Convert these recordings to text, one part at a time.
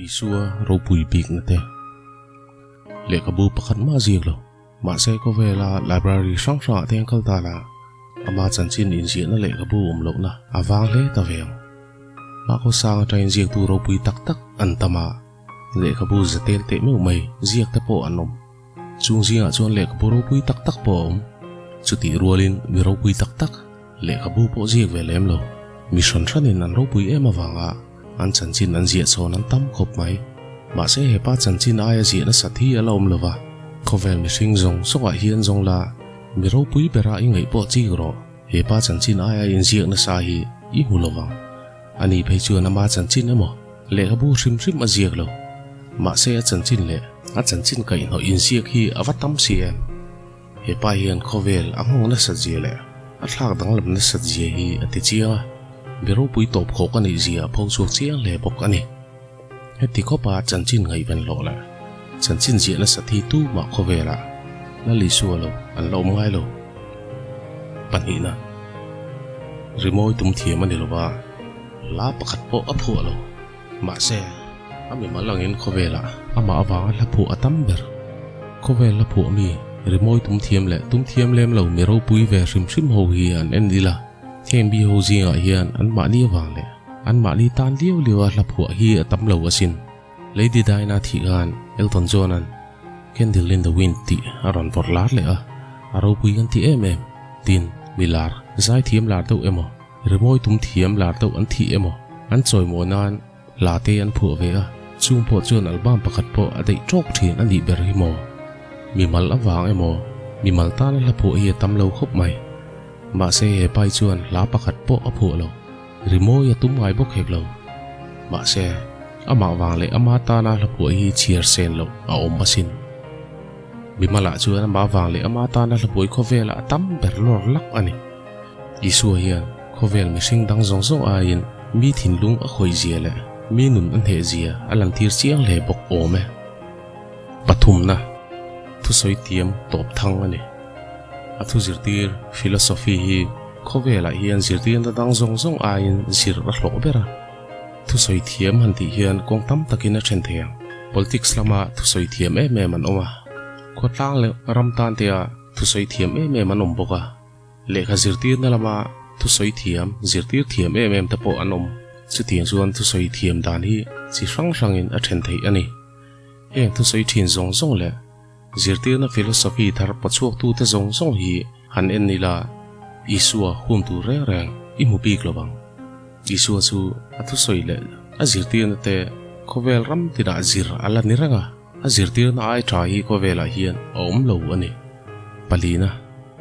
Isua ropui bikna te. Lehkhabu pakhat mah ziak lo. Mahse khawvela library hrang hrangah te an kal ta la, ama chanchin inziahna lehkhabu awm lohna a vang hle ta ve ang. Hmakhawsang atangin ziaktu ropui tak tak an tam a, lehkhabu za tel teh meuh mai ziak te pawh an awm. Chung zingah chuan lehkhabu ropui tak tak pawh a awm. Chutih rualin mi ropui tak tak lehkhabu pawh ziak ve lem lo. Mi hran hranin an ropui em avanga an chanchin an ziah chhawn an tam khawp mai. Mahse hepa chanchin aia ziah nasat hi a la awm lova, khawvel mihring zawng zawngah hian zawng la mi ropui bera i ngaih pawh chik rawh. Hepa chanchin aia inziak nasa hi i hmu lovang. Ani phei chuan ama chanchin emaw lehkhabu hrim hrim a ziak lo. Mahse a chanchin leh a chanchin kaihhnawh inziak hi a va tam si em? Hepa hian khawvel a nghawng nasat zia leh a thlak danglam nasat zia hi a ti chiang a, mi ropui tawp khawk a nih zia a pho chhuak chiang hle bawk a ni. Heti khawpa chanchin ngaihven hlawh leh chanchin ziah nasat hi tumah khawvelah Lal Isua lo an la awm ngai lo. Pahnihna, Rimawi tum thiam a ni lova, hla pakhat pawh a phuah lo. Mahse, a mimal angin khawvelah amah avanga hla phuah a tam ber. Khawvel hla phuah mi rimawi tum thiam leh tum thiam lem lo mi ropui ve hrim hrim ho hi an en ila, heng mi ho zingah hian anmahni avang leh anmahni tan liau liaua hla phuah hi a tam lo asin. Lady Diana thih khan Elton John-a'n Candle in the Wind tih a rawn vawrh lar leh a, a ropui kan ti em em. Tin, mi lar, zaithiam lar deuh emaw, Rimawi tum thiam lar deuh an thih emaw, an chawimaw nan hla te an phuah ve a, chung pawh chuan album pakhat pawh a daih tawk thin a nih ber hi maw? Mimal avang emaw, mimal tana hla phuah hi a tam lo khawp mai. Mahse he pai chuan hla pakhat pawh a phuah lo. Rimawi a tum ngai bawk hek lo. Mahse, amah vang leh ama tana hla phuah hi chhiar sen loh a awm asin. Mimalah chuan amah vang leh ama tana hla phuah hi khawvelah a tam ber lawr lak a ni. Isua hian khawvel mihring dang zawng zawng aiin mi thinlung a khawih zia leh mi nun a hneh zia a lantir chiang hle bawk awm e. Pathumna, Thusawi tiam tawp thang a ni. A thu zirtir, philosophy, hi khawvelah hian zirtirna dang zawng zawng aiin zir a hlawh ber a. Thusawi thiam han tih hian kawng tam takin a then thei ang. Politics lama thusawi thiam em em an awm a, khawtlang leh ram tan tea thusawi thiam em em an awm bawk a. Lehkha zirtirna lama thusawi thiam, zirtir thiam em em te pawh an awm. Chutiang chuan thusawi thiam dan hi chi hrang hrangin a then theih a ni. Heng thusawi thin zawng zawng leh zirtirna philosophy thar pawchhuaktute zawng zawng hi han en ila Isua hun tur reng reng i hmu bik lo vang. Isua chu a thusawi leh a zirtirna te khawvel ram tinah zir a la ni reng a. A zirtirna ai tha hi khawvelah hian a awm lo a ni. Palina,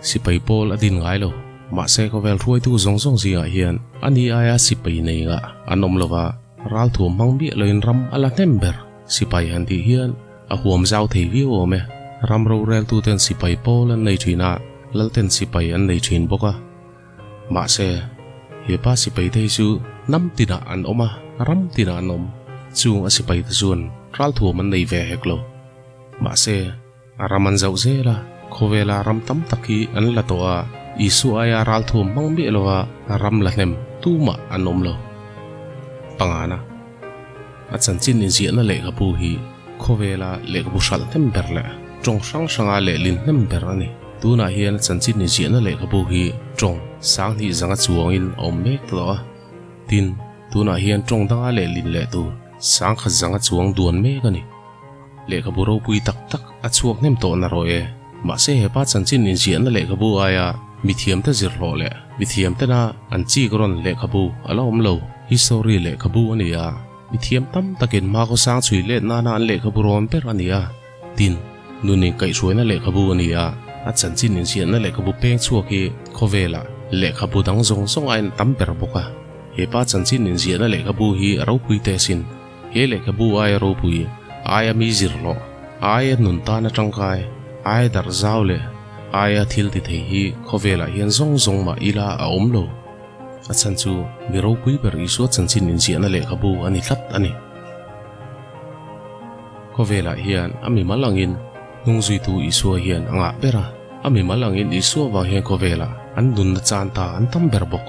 sipai pawl a din ngai lo. Mahse khawvel hruaitu zawng zawng zingah hian a ni aia sipai nei ngah an awm lo va, ralthuam hmang miah loin ram a la hnem ber. Sipai han tih hian a huam zau thei viau awm e. Ram roreltuten sipai pawl an nei thin a, lalten sipai an nei thin bawk a. Mahse, he pa sipaite hi chu hnam tinah an awm a, ram tinah an awm. Chung a sipaite chuan ralthuam an nei ve hek lo. Mahse, a ram an zauh zel a, khawvela ram tam tak hi an la tawh a, Isua aia ralthuam hmang miah lova ram la hnem tumah an awm lo. Pangana, a chanchin inziahna lehkhabu hi khawvela lehkhabu hralh hnem ber leh tawng hrang hranga lehlin hnem ber a ni. Tunah hian chanchin inziahna lehkhabu hi tawng sanghnih zanga chuangin a awm mek tawh a. Tin, tunah hian tawng danga lehlin leh tur sangkhat zanga chuang duan mek a ni. Lehkhabu ropui tak tak a chhuak hnem tawh na rawh e. Mahse hepa chanchin inziahna lehkhabu aia mithiamte zirhlawh leh mithiamtena an chik rawn lehkhabu a la awm lo. History lehkhabu a ni a, mithiam tam takin hma khawsang chhui let nana an lehkhabu rawn ber a ni a. Tin, nun inkaihhruaina lehkhabu a ni a, a chanchin inziahna lehkhabu peng chhuak hi khawvelah lehkhabu dang zawng zawng a en tam ber bawk a. He pa chanchin inziahna lehkhabu hi a ropui teh asin. He lehkhabu aia ropui, aia mi zirhlawh, aia nun tana tangkai, aia darh zau leh aia thil ti thei hi khawvelah hian zawng zawng mah ila a awm lo. A chhan chu mi ropui ber Isua chanchin inziahna lehkhabu a ni tlat a ni. Khawvelah hian a mimal angin hnungzuitu Isua hian a ngah ber a, a mimal angin Isua vang hian khawvelah an nunna chan ta an tam ber bawk.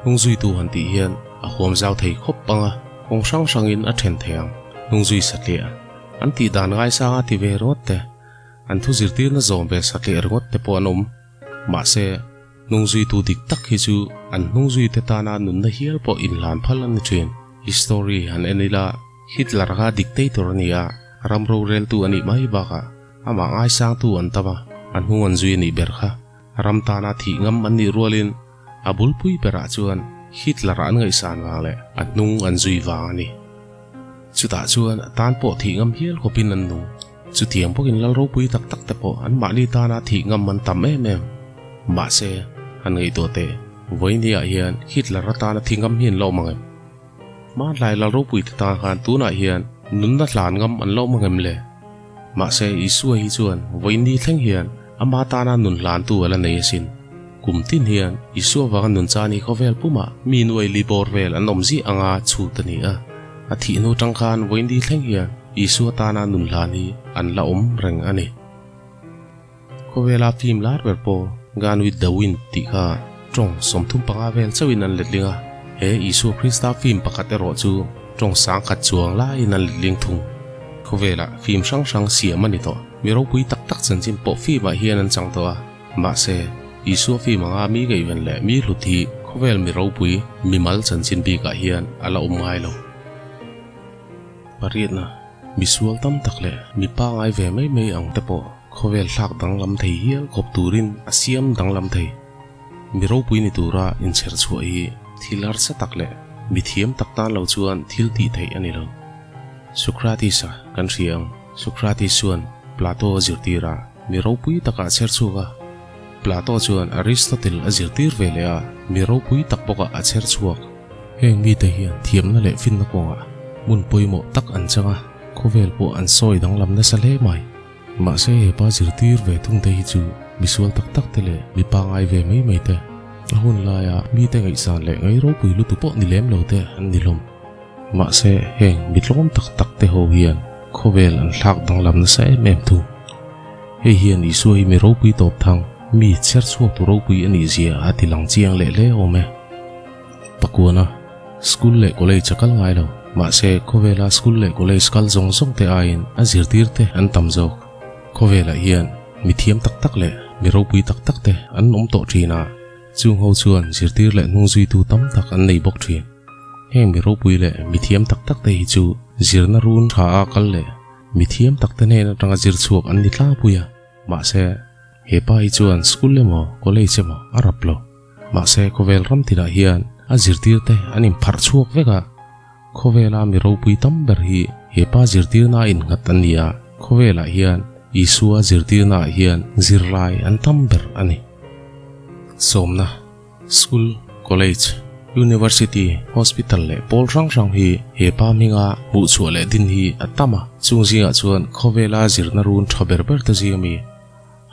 Hnungzuitu han tih hian a huam zau thei khawp ang a. Kawng hrang hrangin a then thei ang, hnungzui satliah an tih dan ngaisanga ti ve ringawt te, an thu zirtirna zawm ve satliah ringawt te pawh an awm. Mahse, hnungzuitu dik tak hi chu an hnungzuite tana nunna hial pawh inhlan phal an ni thin. History han en ila, Hitler kha dictator a ni a, ram roreltu a nih mai bakah amah ngaisangtu an tam a, a hnung an zui a nih ber kha. Ram tana thih ngam an nih rualin a bulpui berah chuan Hitler an ngaihsan vang leh a hnung an zui vang a ni. Chutah chuan a tan pawh thih ngam hial khawpin an nung. Chutiang bawkin lal ropui tak tak te pawh anmahni tana thih ngam an tam em em. Mahse, han ngaihtuah teh, vawinia hian Hitler atana thi ngam hi an la awm ang em? Hmanlai lal ropui te tan khan tunah hian nunna hlan ngam an la awm ang em le? Mahse, Isua hi chuan vawiini thleng hian ama tana nun hlantu a la nei asin. Kum tin hian Isua vanga nun chan hi khawvel pumah mi nuai li bawr vel an awm zih anga chhut a ni a. A thih hnu tang khan vawiini thleng hian Isua tana nun hlan hi an la awm reng a ni. Khawvela film lar ber pawh Gone with the Wind tih kha tawng 35 vel chauhin an letling a, he Isua Krista film pakhat erawh chu tawng 1000 chuang laiin an letling thung. Khawvela film hrang hrang siam a ni tawh. Mi ropui tak tak chanchin pawh film ah hian an chang tawh a, mahse Isua film anga mi ngaihven leh mi hlut hi khawvel mi ropui mimal chanchin bikah hian a la awm ngai lo. Pariatna, misual tam tak leh mi pangai ve mai mai ang te pawh khawvel thlak danglam thei hial khawp turin a siam danglam thei. Mi ropui ni tura inchher chhuah hi thil harsa tak leh mi thiam tak tan lo chuan thil tih theih a ni lo. Socrates-a kan hria ang. Socrates chuan Plato a zirtir a, mi ropui takah a chher chhuak a. Plato chuan Aristotle a zirtir ve leh a, mi ropui tak bawkah a chher chhuak. Heng mite hian thiamna leh finna kawngah hmun pawimawh tak an chang a, khawvel pawh an sawi danglam nasa hle mai. Mahse he pa zirtir ve thung te hi chu misual tak tak te leh mi pangai ve mai mai te, a hun laia mite ngaihsan leh ngai ropui lutuk pawh ni lem lo te an ni hlawm. Mahse heng mi tlawm tak tak te ho hian khawvel an thlak danglam nasa em em thung. Hei hian Isua hi mi ropui tawp thang, mi chher chhuak tu ropui a nih zia a ti lang chiang leh hle awm e. Pakuana, School leh college a kal ngai lo. Mahse, khawvela school leh college kal zawng zawng te aiin a zirtir te an tam zawk. Khawvelah hian mi thiam tak tak leh mi ropui tak tak te an awm tawh thin a, chung ho chuan zirtir leh hnung zuitu tam tak an nei bawk thin. Heng mi ropui leh mi thiam tak tak te hi chu zirna run tha a kal leh mi thiam tak te hnen atanga zir chhuak an ni tlangpui a. Mahse, he pa hi chuan school emaw college emaw a rap lo. Mahse, khawvel ram tinah hian a zirtir te an inpharh chhuak vek a, khawvela mi ropui tam ber hi he pa zirtirna a innghat an ni a, khawvelah hian Isua zirtirnaah hian zirlai an tam ber a ni. Sawmna, School, College, University, Hospital leh pawl hrang hrang hi he pa hminga hmuhchhuah leh din hi a tam a, chung zingah chuan khawvela zirna run tha ber ber te zinga mi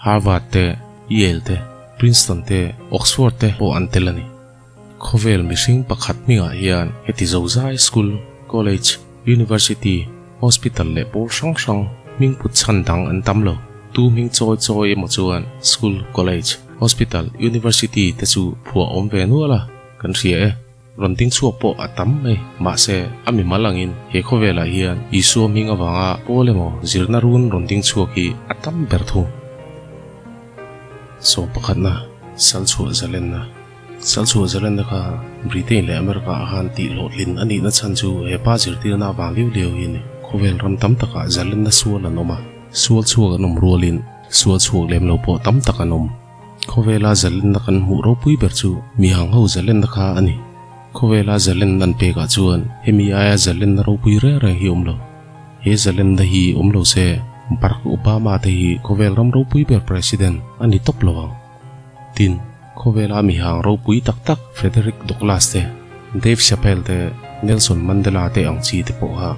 Harvard te, Yale te, Princeton te, Oxford te pawh an tel a ni. Khawvel mihring pakhat hmingah hian heti zozai school, college, university, hospital leh pawl hrang hrang hming put chhan dang an tam lo. Tu hming chawi chawi emaw chuan school, college, hospital, university te chu phuah awm ve nual a, kan hria e. Rawn ding chhuak pawh a tam mai. Mahse, a mimal angin he khawvelah hian Isua hming avanga pawl emaw zirna run rawn ding chhuak hi a tam ber thung. Sawm pakhatna, Salchhuah zalenna. Salchhuah zalenna kha Britain leh America ah khan tih hlawhtlin a nihna chhan chu he pa zirtirna avang liau liau hi a ni. Khawvel ram tam takah zalenna sual an awm a, sual chhuak an awm rualin sual chhuak lem lo pawh tam tak an awm. Khawvela zalenna kan hmuh ropui ber chu mihang ho zalenna kha a ni. Khawvela zalenna an pekah chuan hemi aia zalenna ropui reng reng hi awm lo. He zalenna hi awm lo se Barack Obama te hi khawvel ram ropui ber President a ni tawp lo ang. Tin, khawvela mihang ropui tak tak Frederick Douglass te, Dave Chappelle te, Nelson Mandela te ang chi te pawh kha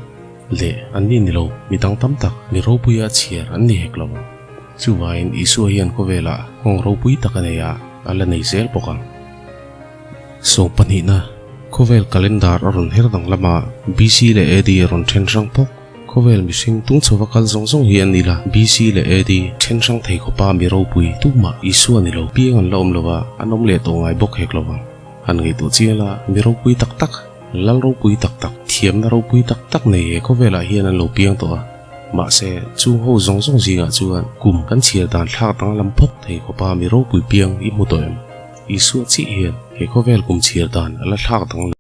leh an ni ni lo mi dang tam tak mi ropuia chhiar an ni hek lo ang. Chuvangin Isua hian khawvelah nghawng ropui tak a nei a, a la nei zel bawk ang. Sawm pahnihna, khawvel calendar a rawn her dang lama BC leh AD a rawn then hrang bawk. Khawvel mihring tung chhova kal zawng zawng hi an ni la, BC leh AD then hrang thei khawpa mi ropui tumah Isua ni lo piang an la awm lo va, an awm leh tawh ngai bawk hek lo vang. Han ngaihtuah chiang la, mi ropui tak tak, lal ropui tak tak. Thiamna ropui tak tak nei he khawvelah hian an lo piang tawh a, mahse chung ho zawng zawng zingah chuan kum kan chhiar dan thlak danglam phawk thei khawpa mi ropui piang i hmu tawh em? Isua chiah hian he khawvel kum chhiar dan a la thlak danglam.